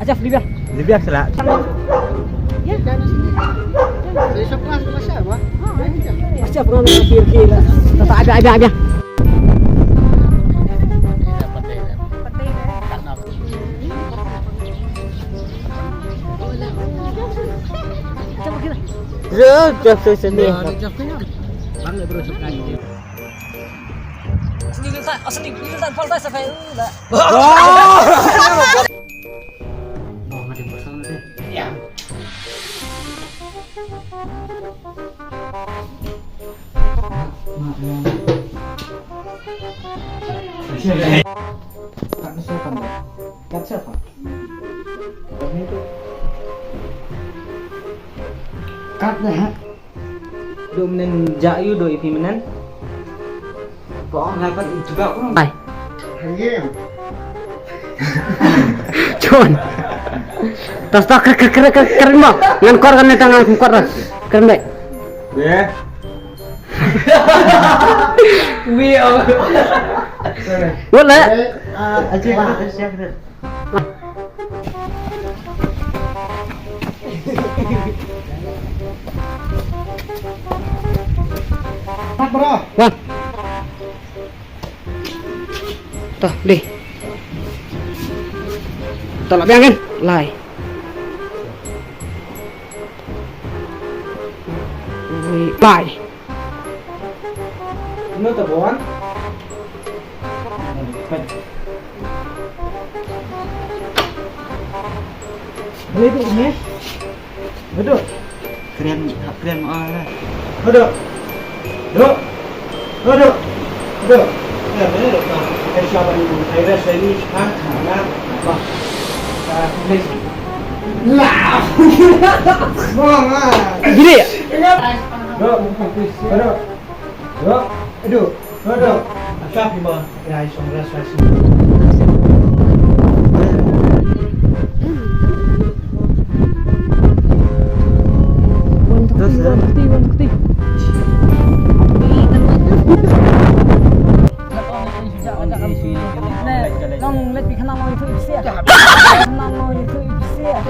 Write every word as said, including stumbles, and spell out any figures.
Acha, Libya. Libya sala. Acha, pernah kira-kira. Tak ada, ada, ada. Jap, jap, sini. Asli ni tak, asli ni tak, falta sa fa. Kat na siapa? Kat na siapa? Kat na ha? Dum nen ja yu do ipi menen. Bong ha kan juga bong. Ai. Chun. Tas tak ker ker ker ker ker mo. Ngan kor kan ne tangan kor. Ker ne. Be. Wi, oh. Wala. Eh, ah, Aceh, Aceh, Aceh. Mat, bro. Wah. Toh, deh. Toh, lah biang kan? Lai. Lai. Ano to, Bon? Ano to, Bon? Betul. Keren, keren, ah. Betul. Dok. Dok. Dok. Dok. Ya, benar, Dok. Nah, dari siapa ini? Saya dari sini, ah, mana? Apa? Ah, ini. Lah. Mama. Gini ya? Dok, bukan, please. Dok. Dok. Aduh. Dok. Siapa, Ma? Ya, isong rasa sih. Wan takti, wan takti, wan takti. Long let me come on to the set. Come on to the set.